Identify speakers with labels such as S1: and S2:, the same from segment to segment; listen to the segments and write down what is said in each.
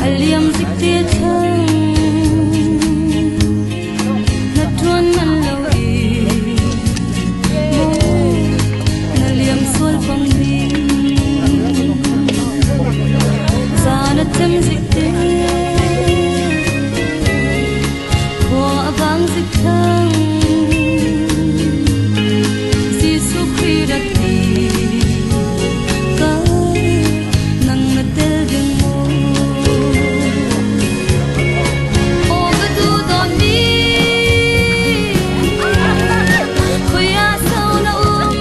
S1: A liam zik te thang na ṭuan man lo i maw na liam sual pang ding zan a cem zik te khua a vang zik thang Jesuh Khrih rat i ka nang na tel ding maw Aw ka duh dawtmi khoi ah so na um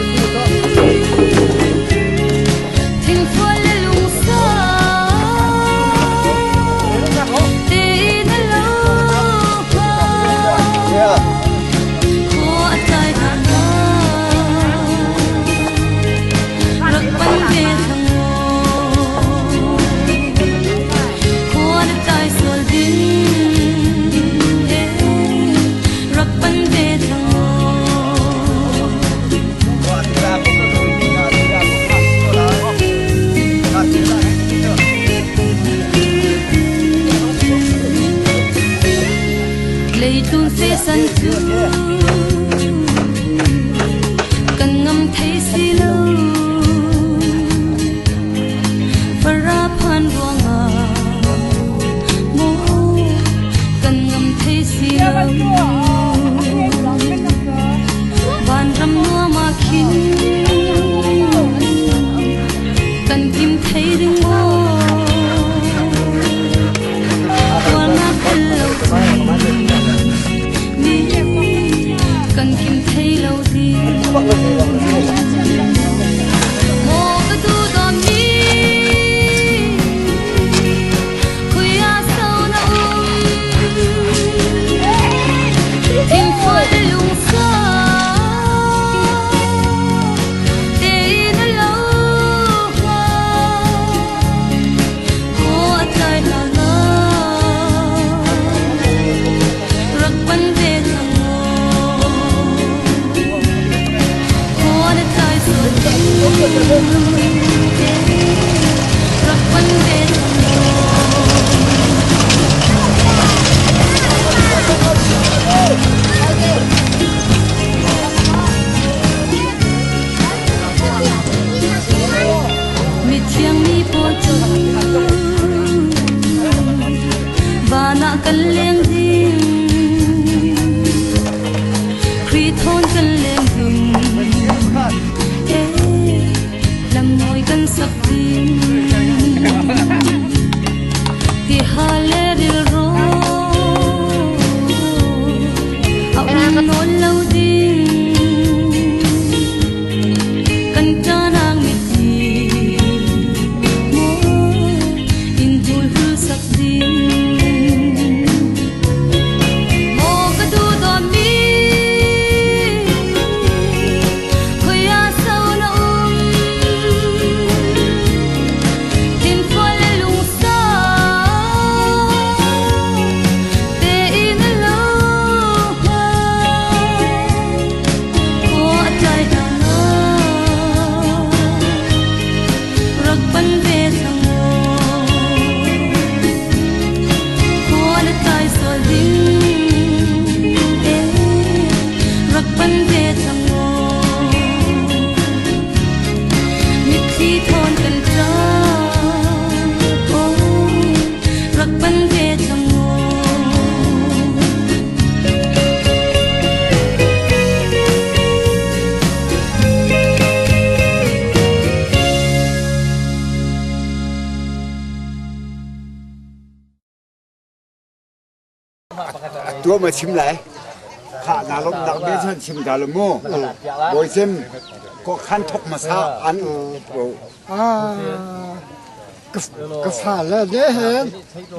S1: thingfual le lungsau tein a lo khua a tlai hna rak pan ve thang khua na tlai sual ding rak pan ve thang Leitlung sesan cu kan ngam thei si lo. Fara phan ruangah maw kan ngam thei si lo. Vanram nuam ah khin kan kim thei ding maw? Tuarnak tel lo ni kan kim thei lo ding. Maw ka duh dawmi khui ah so na um thingfual lungsau tein a lo hnga. Rak pan ve cang khua na tlai sual rak pan ve cang. Mithiang mi pawl cu van ah kan leng ding, Khrih thawn kan leng ding, eh lam mawi kan sak ding. Ti ha le rilro a um nawn lo ding. Kan ṭanak mithi maw in hul sak ding. Maw ka duh dawtmi khoi ah so na um thinfual le lungsau tein a lo hnga. Rak pan ve cang khua na tlai sual ding eh rak pan ve cang mitthli thawn kan tla oh rak pan ve cang.
S2: Tua ma chim lai kha na lom nak be chan chim ta lo mu boi chem ko khan thok ma sa an
S3: ah ka fa le de he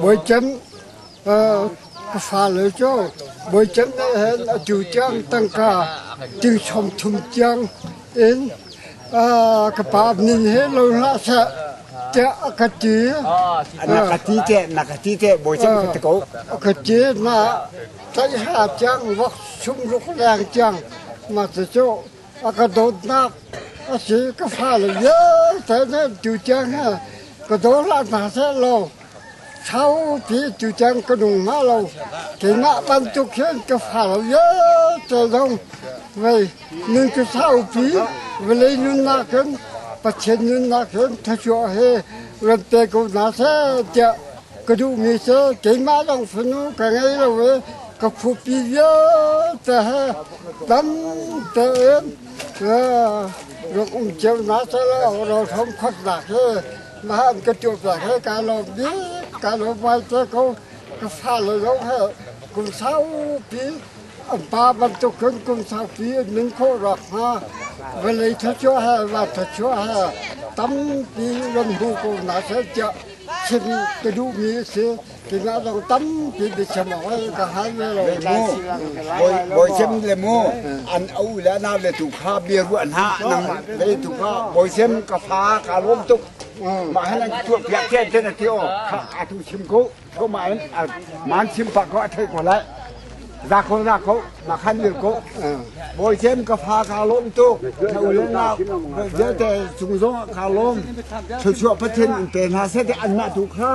S3: boi chem Ka fale cu bawiṭem nih hin atu tiang tangka ting sawm thum tiang in ka pa min hi lo hlah seh tiah a ka ti.
S2: Na ka ti teh, na ka ti teh, bawiṭem ka ti ko.
S3: A ka ti na tlaihha tiang vok sumruk leng tiang mah cucu a ka dawtnak a si. Ka fale vialte nih tu tiang hi. Ka daw hlah hna seh law saupi tutan ka nung hnga lo. Keimah bantuk hin ka fale vialte zong vei nun ka saupi vawlei nunnak hin Pathian nunnak hin thluachuah he ran pe ko hna seh tiah ka duhmi cu keimah zong fanu ka ngei lo i ka phupi vialte he tam tein rak um cio hna seh law rawlhrawm khawtnak hi mah an ka tuahpiak he kaa lawm bik kaa lawm ngaite ko. Ka fale zong he kum saupi an pa bantuk cun kum saupi an nun khawh rak hnga. Vawlei thluachuah he van thluachuah he tampi ram hmu ko hna seh tiah chim ka duhmi a si. Keimah zong tampi biachim awk ka hngal ve lo.
S2: Bawi Cem le mu an au le nau le tu kha bia ruah hna nang le tu kha Bawi Cem ka fa ka lawm tuk mah han an tuah piak te ten a ti o kha a tu chim ko ko ma in man chim pa ko a thei ko lai za ko za ko ma khan dir ko Bawi Cem ka fa ka lawm tuk na u le nau vialte cung zong ah ka lawm thluachuah Pathian in pe hna seh ti anmah tu kha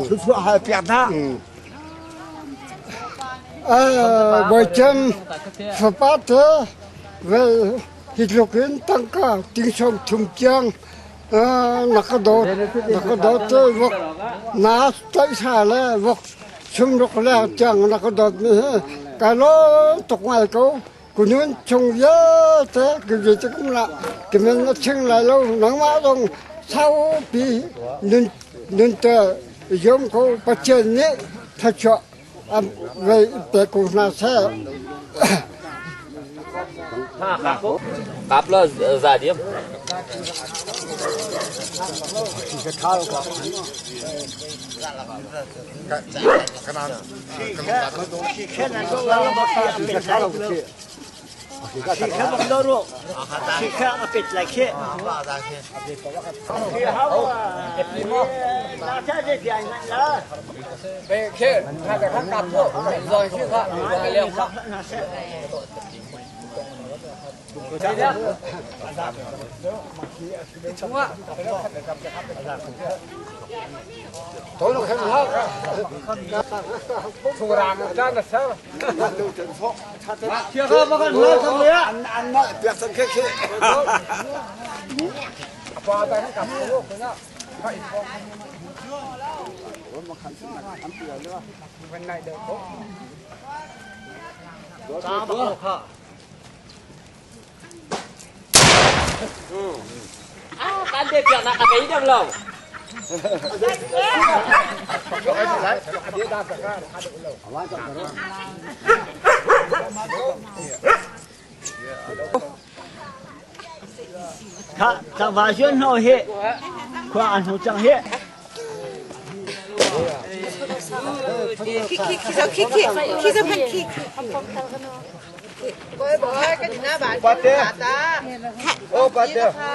S2: thluachuah hal piak hna.
S3: Bawi Cem fapa te hi tluk in tangka ting sawm thum tiang na ka dawt na ka dawt vok na tlaihsa le vok sumruk le tiang na ka dawt mi hi ka lawm tuk ngai ko. Kunun chung vialte ka ti kum la kimen na ching lai lo nangmah zong saupi nun nun te yom ko Pathian nih thluachuah am vei pe ko hna seh.
S4: Kap la za diam. Kan te piak nak a bei deuh lo.
S5: Kha tlangval zuan hno hi khua an hmu cang hi.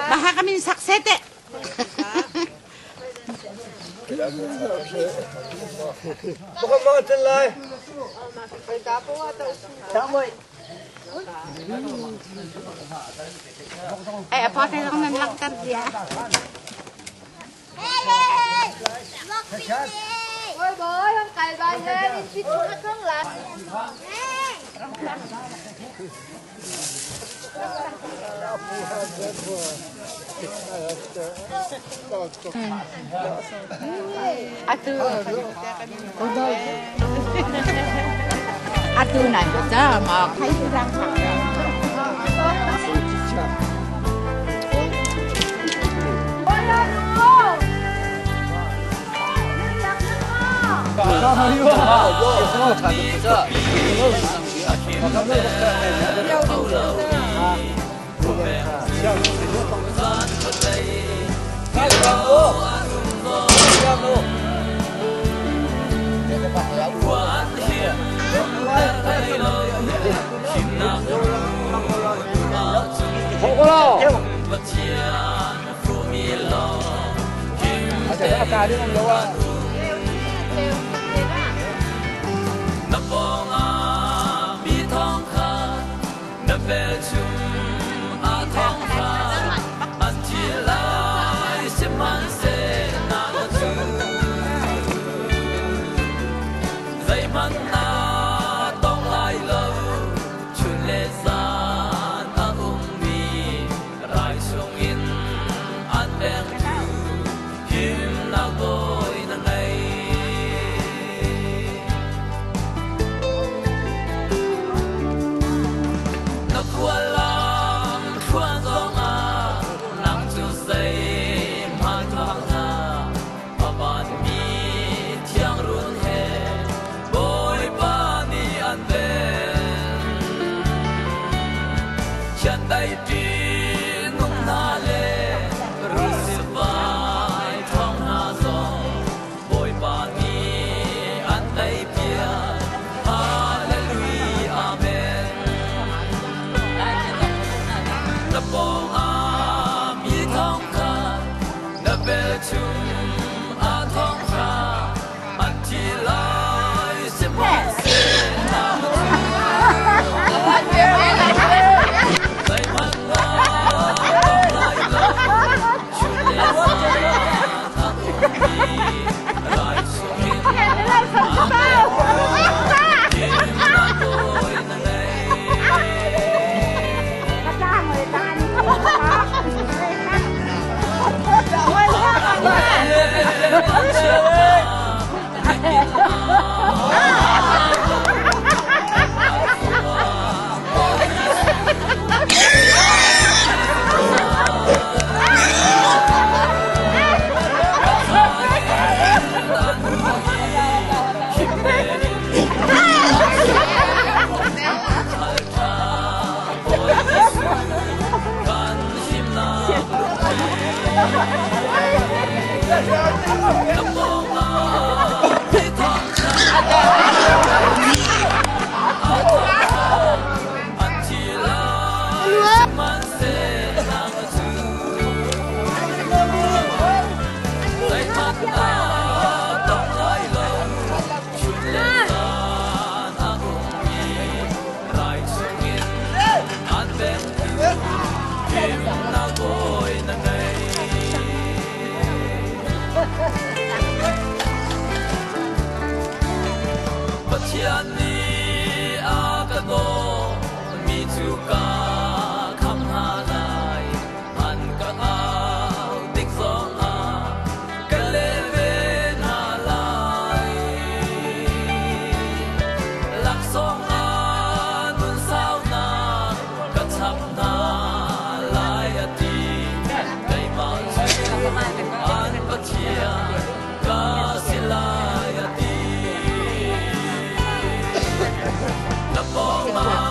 S6: Maha kami saksete. Eh, apa saya lang nan dia. Atu Atu nan ca ma khai rang Na pawngah mi thong kha na velchum a thong kha an thi lai sihmanhseh na
S7: Chiandeih ṭihnung hna le rul sivai ṭhawng hna zong Bawipa nih an teipiak. Hallelujah, Amen. Na pawngah mi thong kha na velchum ah thong kha an thi lai sihmanhseh na zeihmanh na tong lai lo chun le zan a ummi rai chungin himnak bawi na ngei. Pathian nih a ka daw mi cu ka kham hna lai an ka au tik zongah ka leh ve hna lai. Laksawng ah nun saunak ka chap hna lai a ti. Keimah cu an Pathian ka si lai a ti. Na pawngah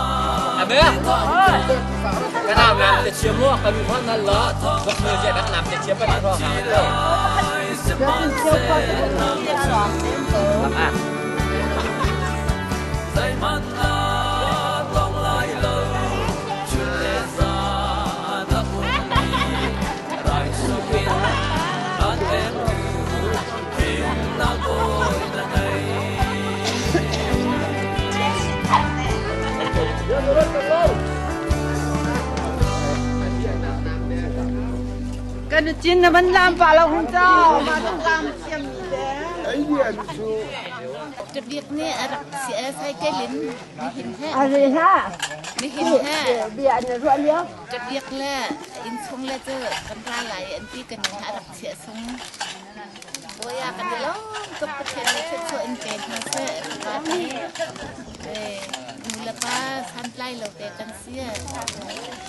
S4: Ka nam nam te chiam mu ka lu hon na lo bok nu je nak nam te chiam pa ni ro ha lo.
S7: Zeihmanh aa tong lai lo chun le zan a ummi rai chungin an vengtu himnak bawi na ngei.
S8: Kan cin na man lam pa lo hung chau ma tung lam siam mi te.
S6: Ṭabiak nih a rak si a saikel in nihin he
S8: A re ha.
S6: nihin he
S8: Bia na ruah lio.
S6: ṭabiak le innchung le cu kan ra lai an ti kan inn a rak chiah sung. Bawi ah kan i lawm tuk Pathian nih thluachuah in pe hna seh pa nih nu le pa santlai lo te kan si.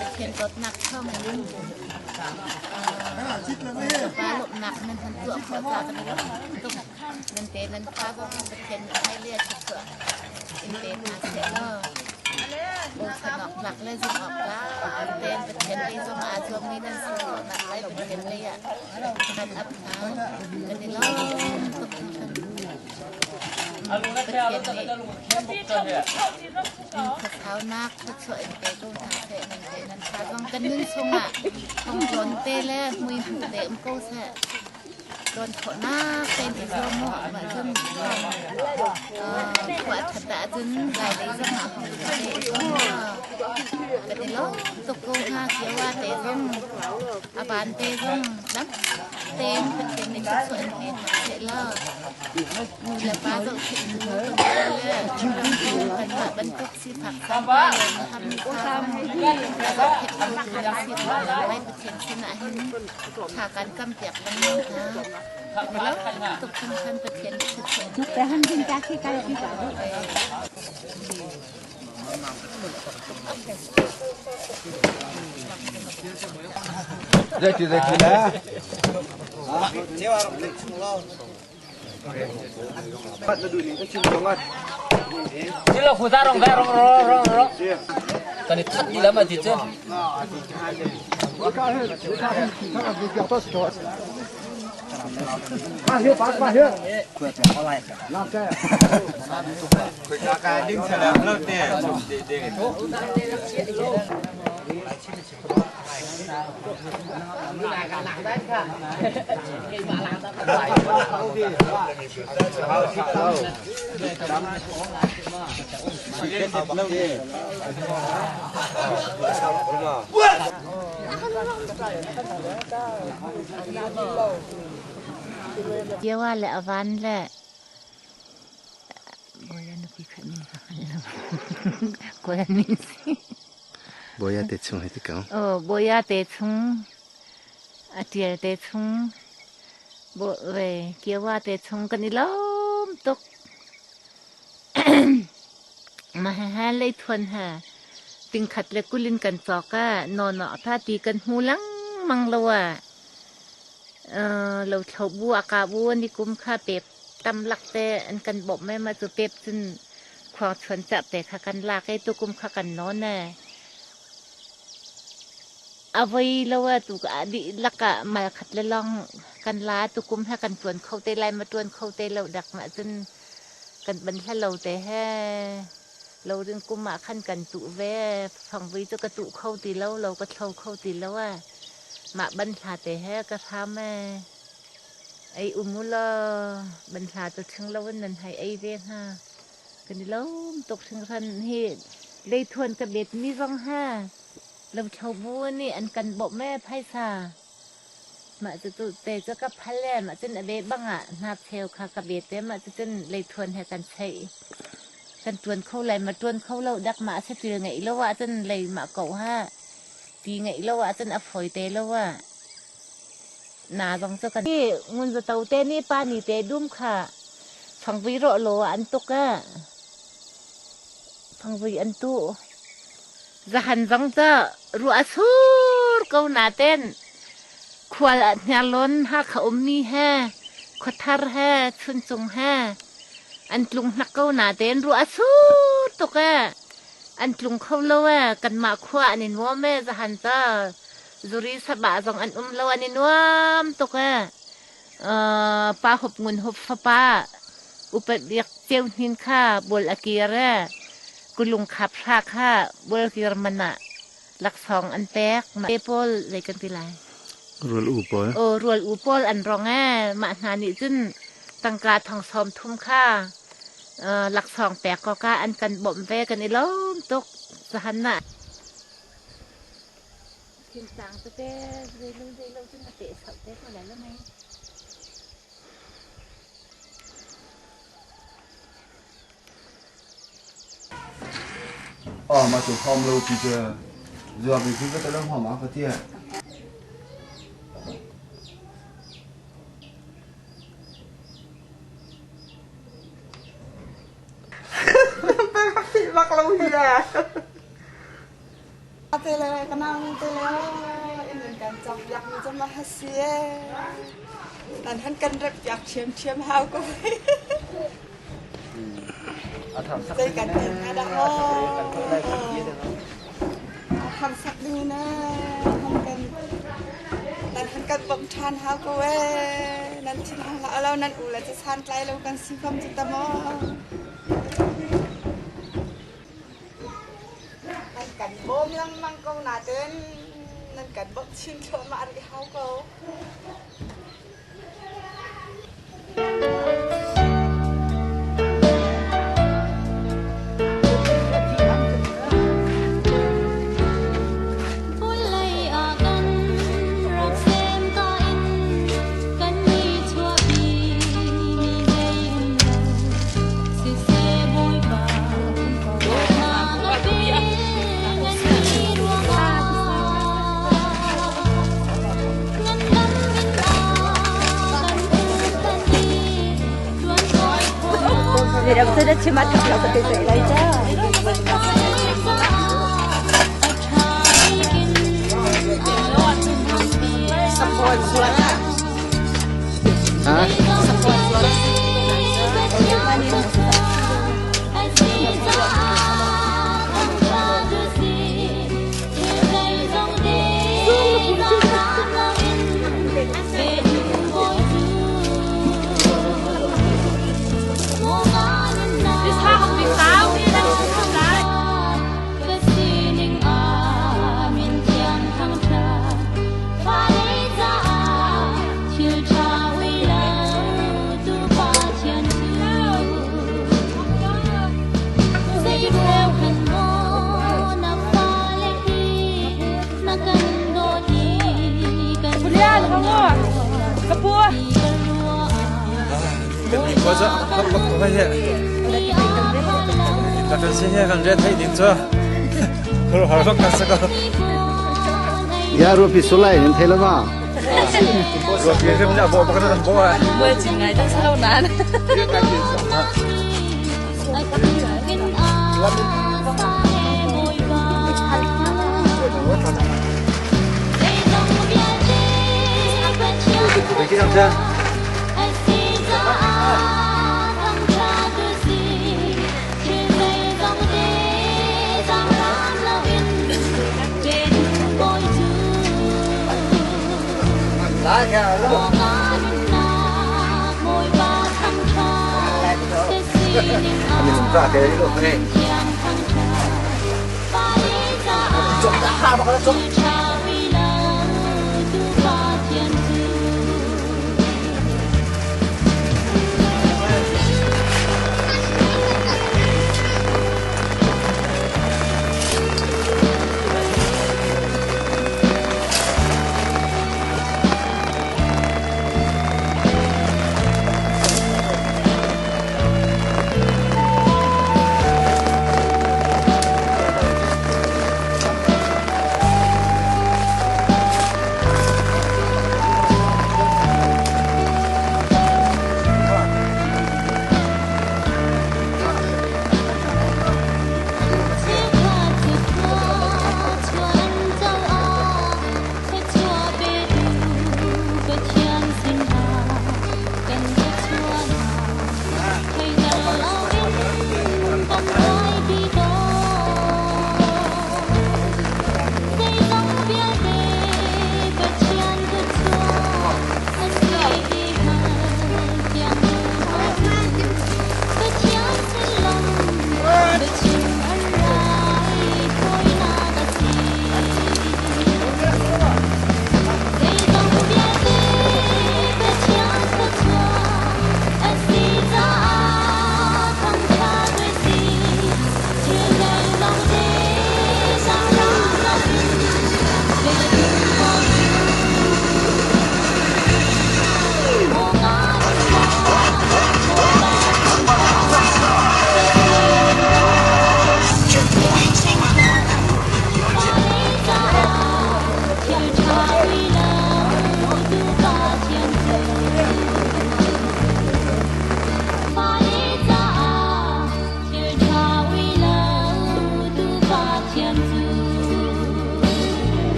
S6: Pathian dawtnak thawng in pa lawmhnak nan han tuah khawh ca kan i lawm tuk. Nan te nan fa zong Pathian nih hmailei ah thluachuah in pe hna seh law bochan awk tlak le zumh awk tlak tein Pathian lei zong ah aa zuammi nan si khawh naklai Pathian lei ah kan ap hna. Kan i lawm tuk hringhran. Pathian nih khuasaunak thluachuah in pe ko hna seh nan te nan fa zong kan nun chungah thongtlawn te le hmuihmuh te um ko seh. Tuan khawhnak tein i zuam mu mah cun khua a ṭhat ahcun lailei zong ah hong te i zuam mu kan i lawm tuk ko hnga kiowa te zong a van te zong lam tein Pathian nih thluachuah in pe hna seh law nu le pa zohkhenh nu le kanmah bantuk sifak santlai lo harmi kha zohkhenh khotu nan si khawh lai Pathian sinah hin Thla kan cam piak lengmang hna. Kan i lawm tuk hringhran Pathian thluachuah
S2: Zeiti zeiti le?
S4: Silo khuza rong ve rong rong rong rong. Kan i that dih la ma ti cu.
S6: Kiowa le a van le Bawi nupi khat min ka hngal lo. Kawl an min si.
S9: Bawia te chung hei ti ko.
S6: Oh, Bawia te chung, a ṭial te chung, bo ve Kiowa te chung kan i lawm tuk. Mah he leithuan he tingkhat le kul in kan cawk ah nawnnok tha ti kan hmu lengmang lo ah lothlo bu a kah bu an i kum kha pep tam lak te an kan bawmh i mah cu pep cun khuangchuan cah te kha kan lak i tukum kha kan nawn ee. A voi lo ah tu ah dihlak ah mal khat le lawng kan la tukum he kan ṭuan kho te lai ma ṭuan kho te lo dak mah cun kan ban hla lo te he lo ding kum ah khan kan tuh ve fangvui cu ka tuh kho ti lo lo ka thlo kho ti lo ah mah ban hla te he ka hram ee ei um u law ban hla cu ṭhing lo in nan hei ei ve hnga kan i lawm tuk hringhran hi leithuan ka bet mi zong ha lothlo bu nih an kan bawmh ee phaisa Mah cu te cu ka phal ee mah cun a be bang ah hnakcheu kha ka bet ee mah cucun leithuan he kan cheih. Kan ṭuan kho lai ma ṭuan kho lo dak mah saṭil ngeih lo ahcun lei mah ko ha. Ti ngeih lo ahcun a fawi te lo ah. Na zong cu kan ngun zato te nih pa ni te dum kha fangvui rawh law ah an tuk ah. Fangvui an tuh. Zahan zong cu ruah a sur ko nain khual ah Hniarlawn Hakha ummi he Khuathar he Chuncung he an tlung hnak ko nain ruah a sur tuk ee. An tlung kho lo ee. Kanmah khua an i nuam ee. Zahan cu zuri sabah zong an um lo an i nuam tuk ee. Pa Hup Ngun Hup fapa Upat Biak Ceu Hnin kha bual a kir ee. Kulung khap hra kha bual kir man ah laksawng an pek. Mah te pawl zei kan ti lai?
S9: Rual u pawl.
S6: Aw rual u pawl an rong ee. Mah hna nih cun tangka thong sawm thum kha laksawng pek awkah an kan bawmh ve kan i lawm tuk. Zahan ah. Thilcang tete zeilo zeilo cun a peh sauh te ko lai lo mei.
S10: Aw mah cu hom lo ti cu zuak mi cu ka te lo hom ah ka tia.
S8: Bak lo hi Te le ka nang te le in kan cawk piak mi cu ma si e. Nan han kan rep piak ṭhiamṭhiam hau ko. Zei kan ti hnga dah maw? Ham sak ding na han kan nan han kan bawmh ṭhan hau ko ee. Nan thin hang hlah lo nan u le cu santlai lo kan si fam cu ta maw? An kan bawm lengmang ko nain nan kan bawmh chin thluahmah rih hau ko.
S1: Vawlei ah kan rak sem ka in kan i chuahpi mi zei um lo siseh Bawipa dawtnak a pe nganmi ruangah ngandam in a kan phuhtan i ṭuan kawi khawhnak.
S8: Ka pu.
S11: Kan ni khua cu a bak ko he. Ta kan si he kan re thai ding cu. Khor har bak kan sa ko.
S9: Ya rupi sulai nan thei lo ma?
S11: Rupi rim na bo bak na bo a.
S8: Mui chin ngai tak sao nan.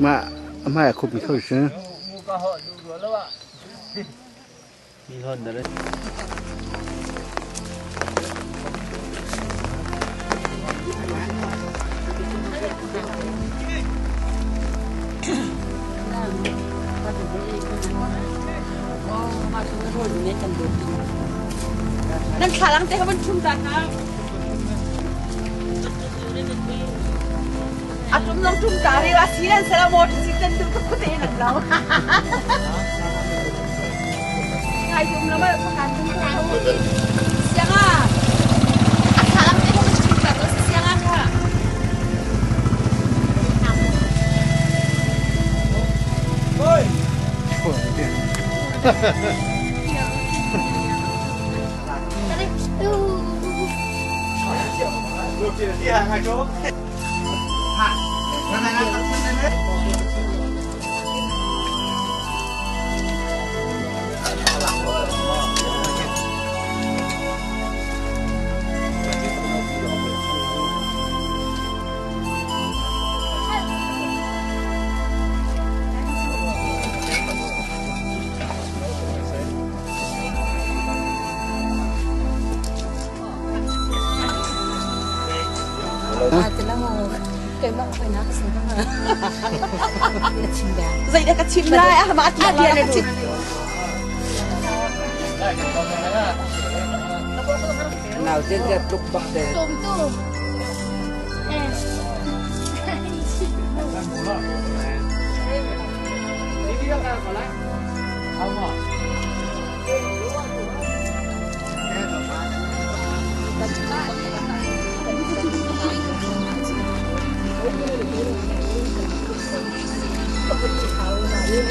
S9: Ma ma khup mi kho si.
S8: Nan thlalang te kha van ṭhum ta hna. A ṭum zong ṭum ta ri a si nan sela maw si tan tu ka khute nan lo. Ngai dum lo ma kan tum ko. Siang ah. A thlalang te kha van ṭhum ta ko siang ah kha. Zei dah ka chim lai ah mah ti bia ka chim.
S4: Nau te te tuk bak te.
S6: Tom tu.
S8: Na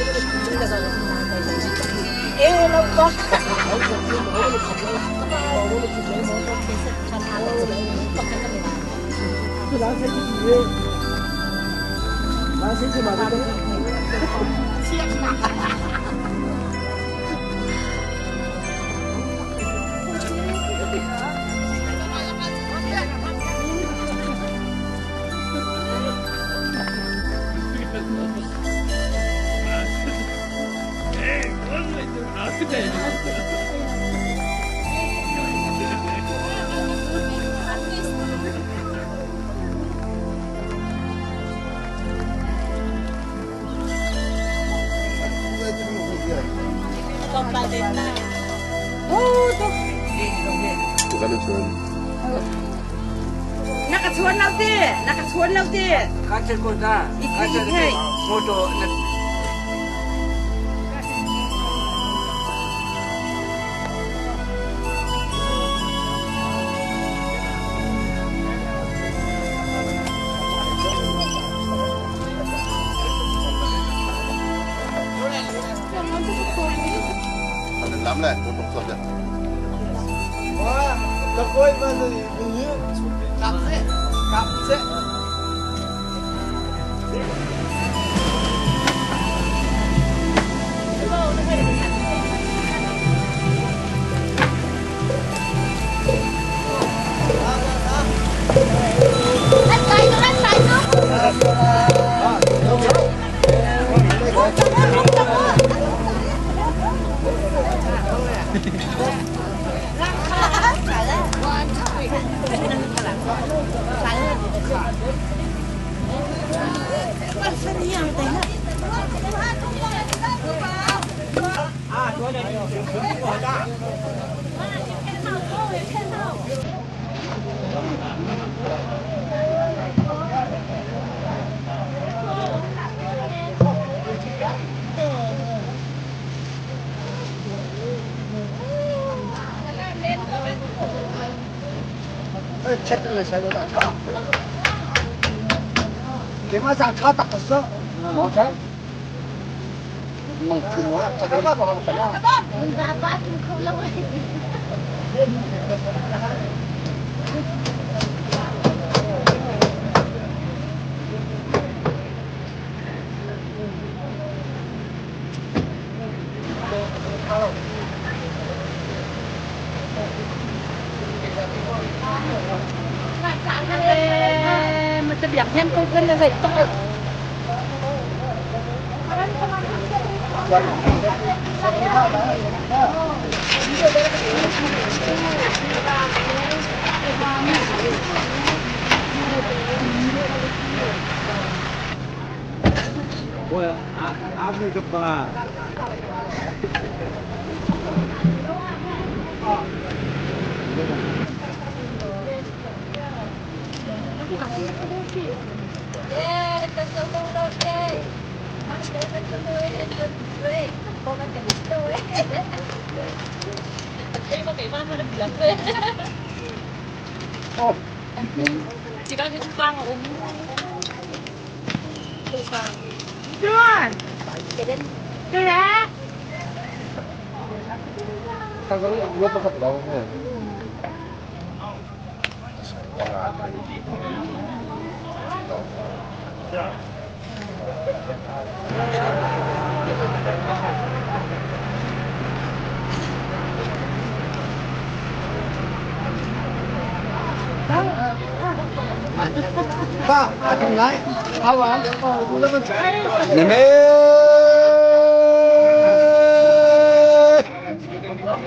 S8: ka chuan lo ti na ka chuan lo ti
S4: Ka chen ko ta. Ka chen motor na
S10: Lắm này, một cục sọt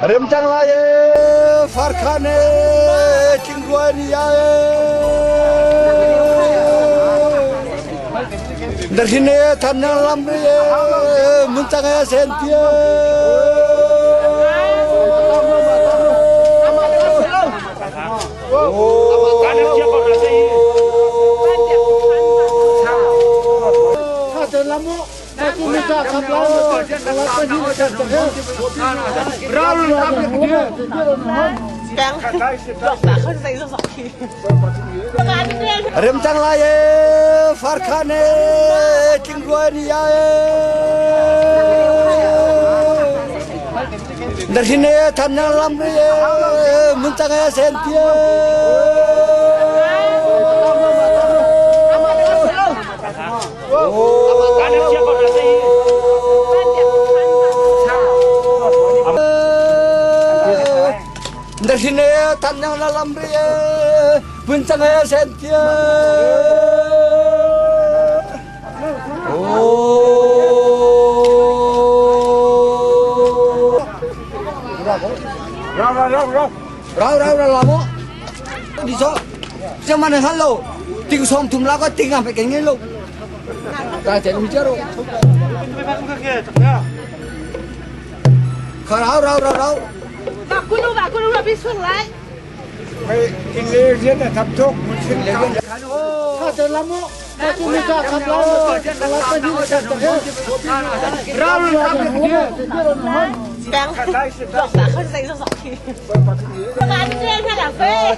S2: Rem cang lai e farkhan e thingruai ni ya e Darhin e than nang lam ri e mun cang e sen pi e Rem cang lai e farkhan e.
S3: Tling rua ni ya Na hin e than na lam ri e mun tang e sen ti Na hin e than na lam ri e mun tang e sen ti
S2: Rau rau rau rau.
S3: Rau rau rau la mo. Đi cho. Chứ mà này hắn lâu. Ting som thum la có ting à phải cái nghe lâu. Ta chạy đi chết rồi. Rau rau rau rau.
S6: Bà cứ đủ là biết xuống lại.
S2: kinh tế rất là thập thuốc
S6: Đang bà không dành cho giọng thì. Bà đi lên hay là phê.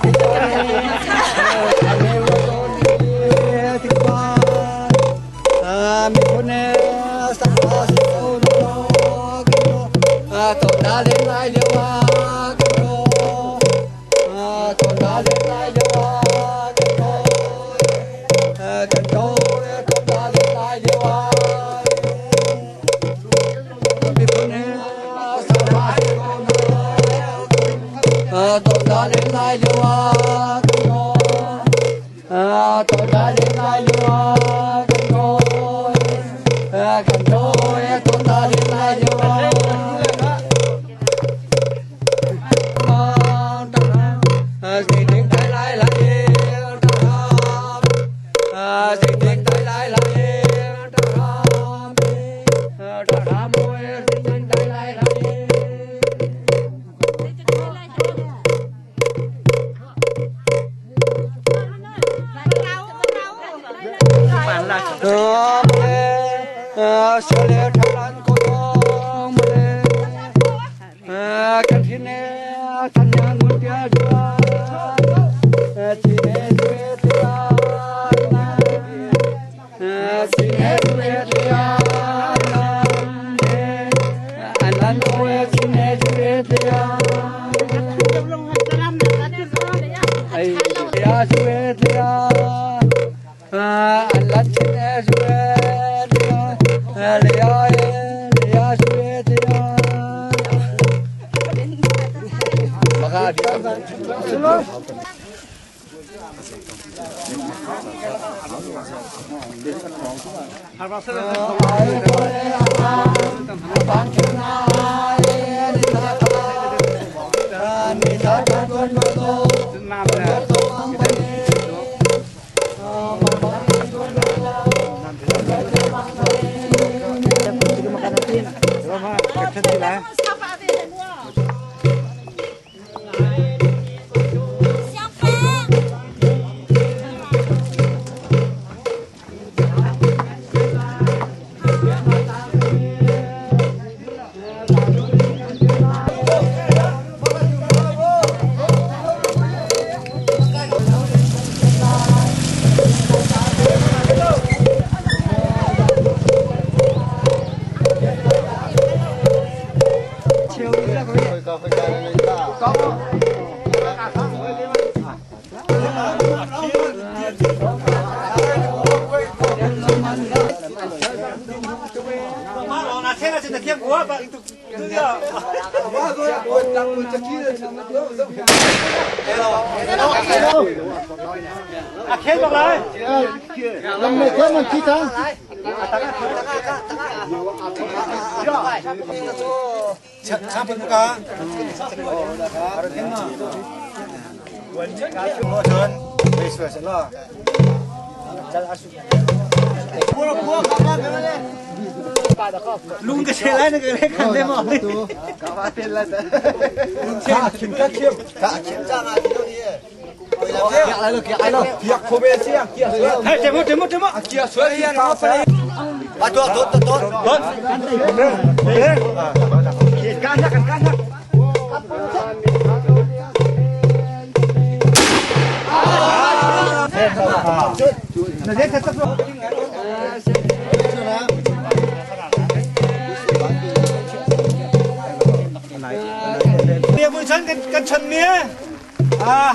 S12: chan kan chan mi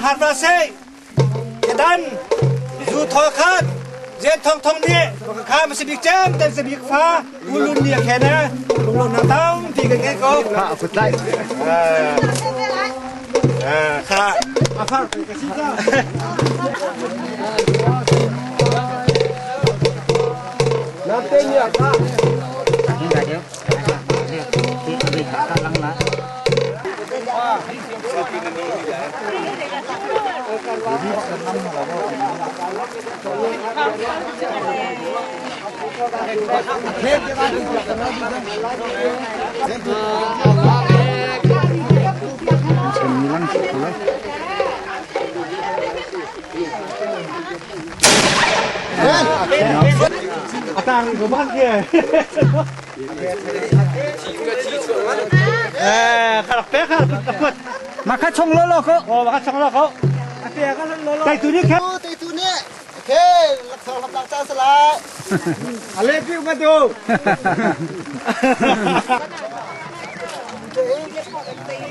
S12: harva se kedan zu tho khat zen thong thong nih kha ma si bik cem ten si bik fa ulun ni khe na lunglong na tam ti kan ngai ko
S10: kha kut lai
S12: kha afar ka si ta. Atang ko bang ke. Eh, kharap pe kharap put.
S5: Ma kha chong lo lo ko.
S12: Oh, ma kha chong lo ko. Tai tu ni khe.
S13: Tai tu ni. Okay, lak thong lak lak cha sala.
S2: Ale piu ma tu.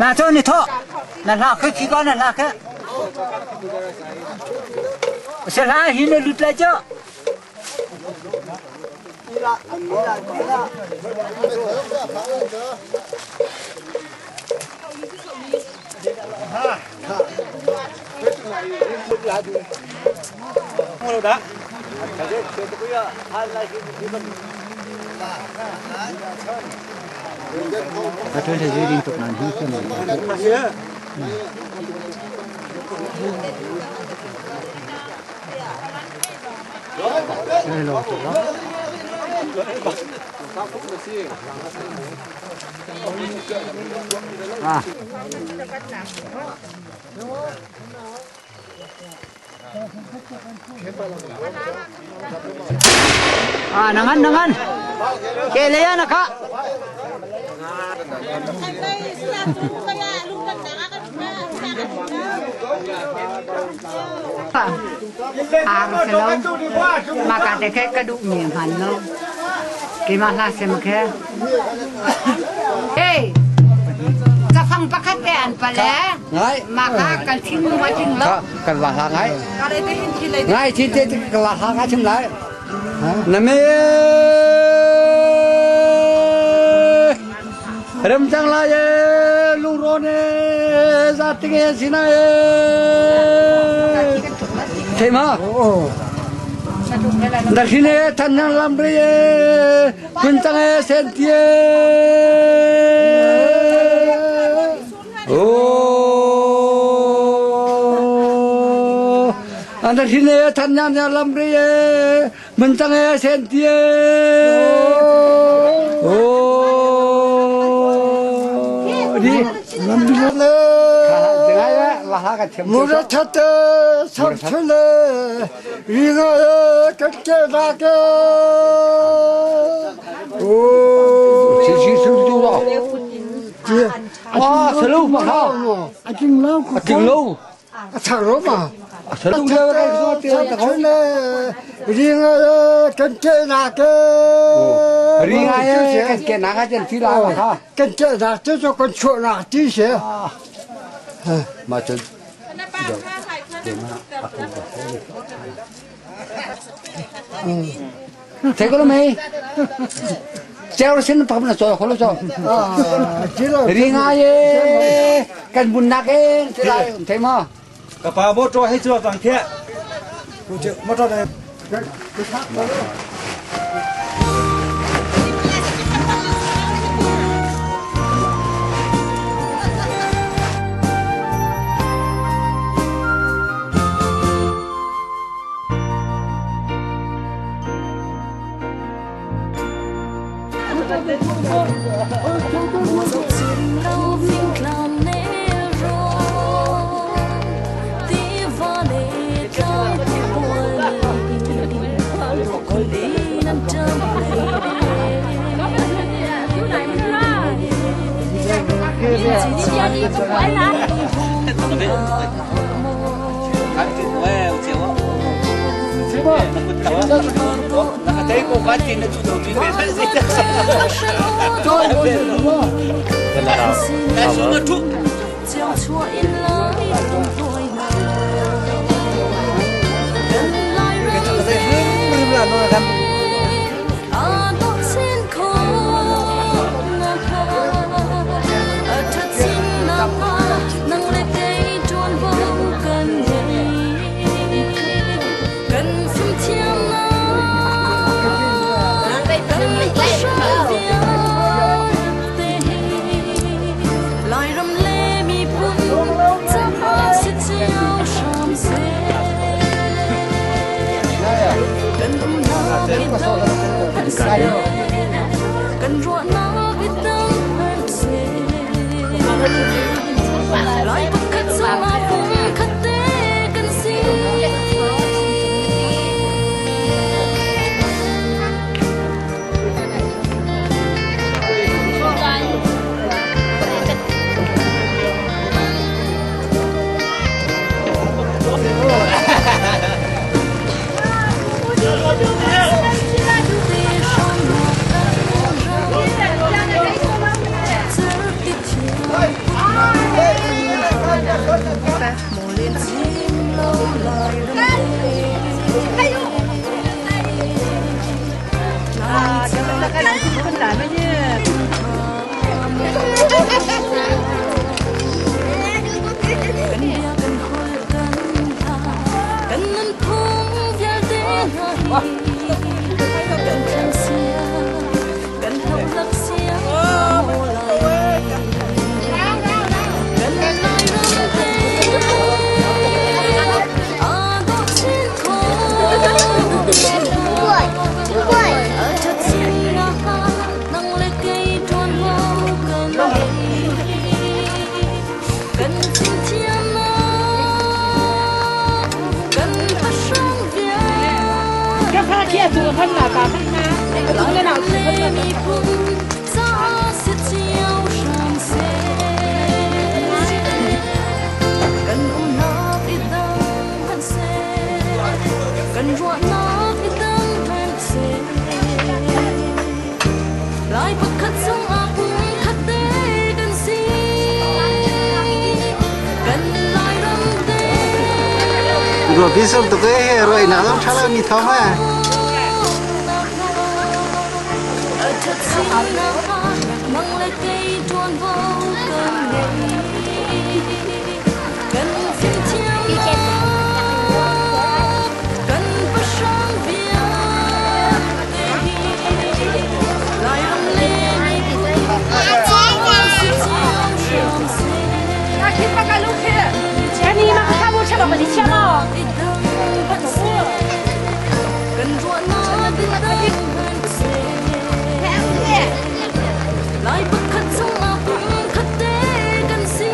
S5: Na cho ni tho. Na la khe khi ko na la khe. Se la hi ne lut lai cho. Ah, nangan nangan. Ke le ya na kha.
S14: Ma ka te khe ka duh mi hman lo. Keimah hlah sem khe. Hey, cafang pakhat te an pale. Ma ka kan thin ma ting lo.
S10: Kan la hla ngai. Ngai thin te ka la hla ngai chim lai. Na me ram chang la ye lungro ne za tinge sina ye. Thei ma? Dakhine than lam re ye kun chang e sen tie. Oh. Dakhine than lam re ye mun chang e sen tie. Oh. Di.
S3: Murethate samchule ringa kakke nake o
S10: Ah, selalu ma
S3: A ting lo
S10: A ting lo.
S3: A thang lo ma.
S10: Selalu
S3: samchule ringa kakke nake
S10: Ringa kakke nake chen ti la ha.
S3: Kakke nake cho con chuột nake ti se.
S10: Ma chen. Thế có mấy? Treo xin phẩm là rồi, không rồi. Ringa ye, kan bun nak e, thế lại thế mà.
S11: Ka pa mo to hei chu bang the. Mo to ne.
S1: Chiang chuah in lai ram hruai hna. Kan lai ram te aa dawh chin khawh nakhnga, a ṭhat chin nakhnga nang le kei ṭuanvo kan ngei. Kan fimthiamnak kan pahra vialte hi Lairam le miphun caah si cio hram seh. Kan umnak i dang hmanh seh, kan ruahnak i dang hmanh seh. Lai pakhat cungah pumkhat te kan si. Kan nunphung vialte hna hi kan thiam sia, kan hlohlak sia maw lai. Kan Lairam te aa dawh chin khawh. A ṭhat chin nakhnga nang le kei ṭuanvo kan ngei. Kan fimthiamnak kan pahrang vialte Lairam le miphun caah si cio hram seh. Kan umnak i dang hmanh seh, kan ruahnak i dang hmanh seh. Lai pakhat cungah pumkhat te kan si. Kan Lairam te.
S9: Ruapi sur tuk ee ruai nak zong ṭha lo ni thawng ee.
S1: A ṭhat chin nakhnga nang le kei ṭuanvo kan ngei. Kan fimthiamnak kan pahrang vialte hi Lairam le miphun caah si cio hram seh. Kan ruahnak i dang hmanh seh. Lai pakhat chungah pumkhat te kan si.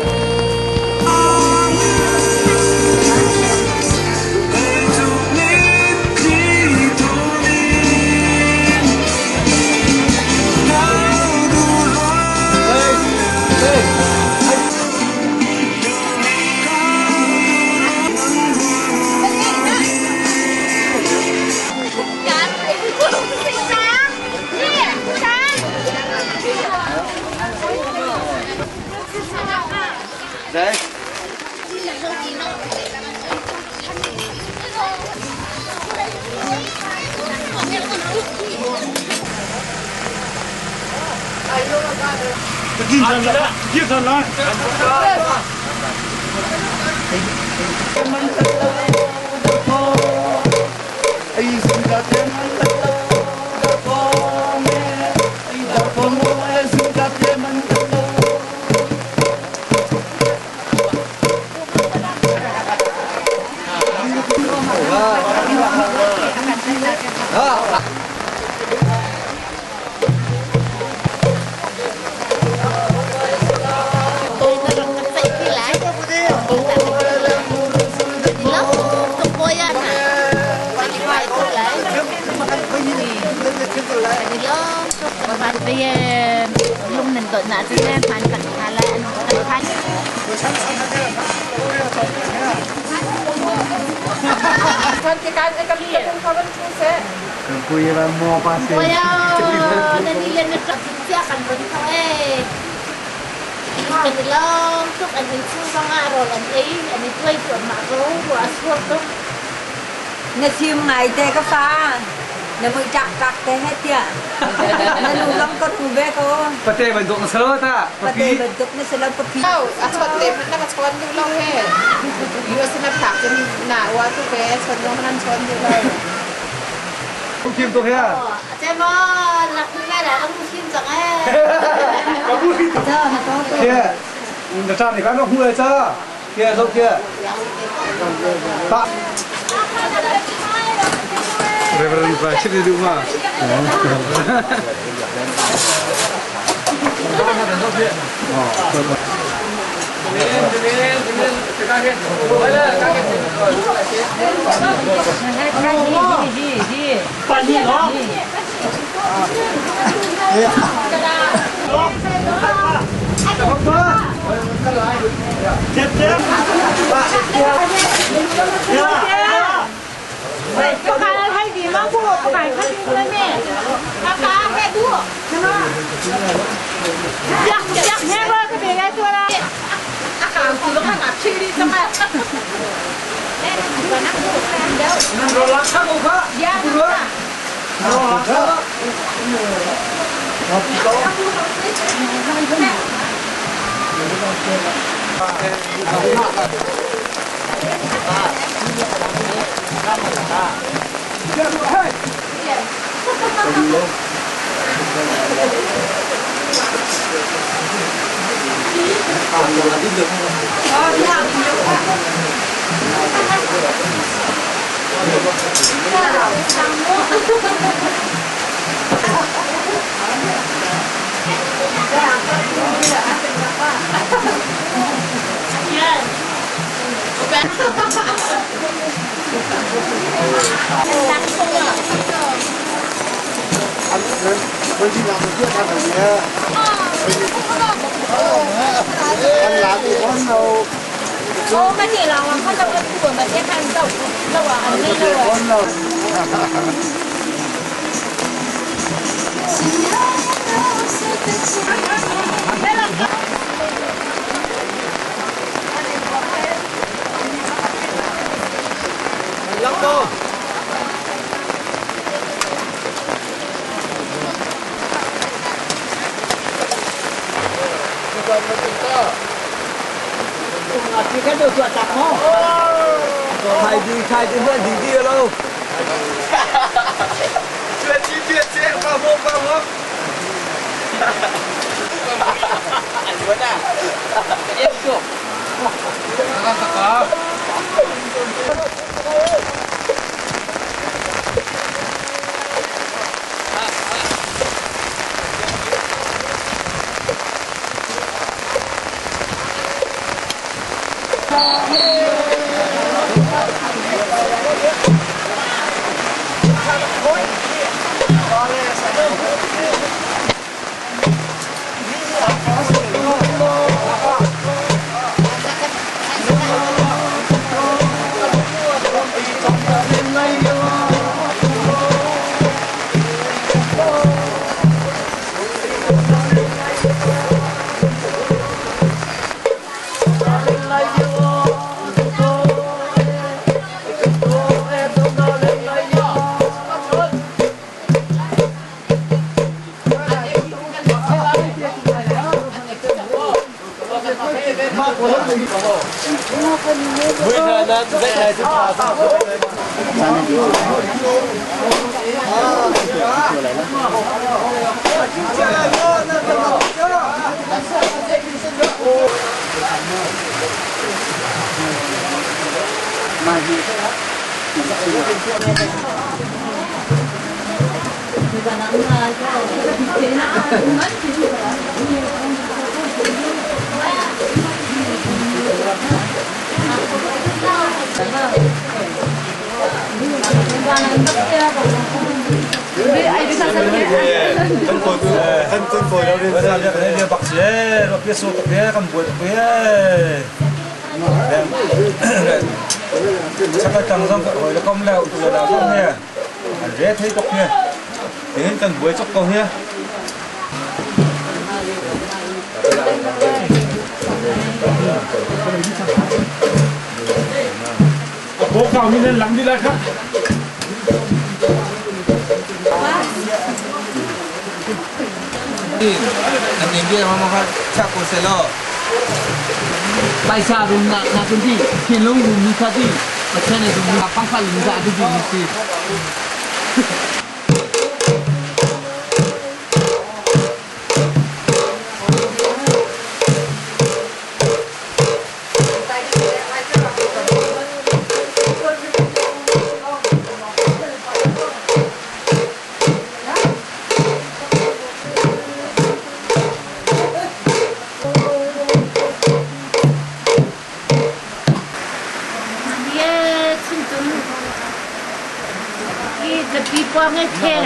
S9: Đấy.
S6: Kan i lawm tuk an inn chung zong ah rawl an ei an i tuai cuahmah ko ruah a sur tuk.
S15: Na chim ngai te ka fa. Na mui ṭakṭak te he tiah. Na lu zong ka ru ve ko.
S11: Pate bantuk na salo ta.
S15: Pate bantuk na salo ka phi.
S16: A chawt te hmanh na ka chawn duh lo he. US na phak cun na ua tu ke chawn zong nan chawn duh lo.
S11: Phim tuk he.
S6: Che mo lak me la ka mu phim cang eh.
S11: Ka bu phim. Ke na ta ni ka no hu lai cha. Ke zo ke. Ta.
S9: Reverend pa chip du ma.
S11: Bố cao mi lên lắng đi lại khác.
S17: Anh biết mà mà chắc cô sẽ lo.
S4: 白沙东那那兄弟，天龙路米卡地，我前那种方法龙家的东西。
S6: Ye chuncung hi ka pi pawng e the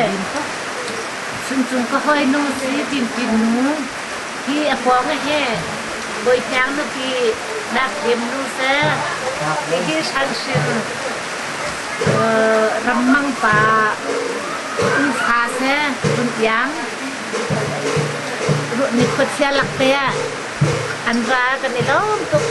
S6: chuncung ka hoi nu si tin tin nu hi a pawng e he boi tang na pi nak dem nu se hi shan shin rammang pa u fa se tun tiang ni khuachia lak te ah an ra kan i lawm tuk.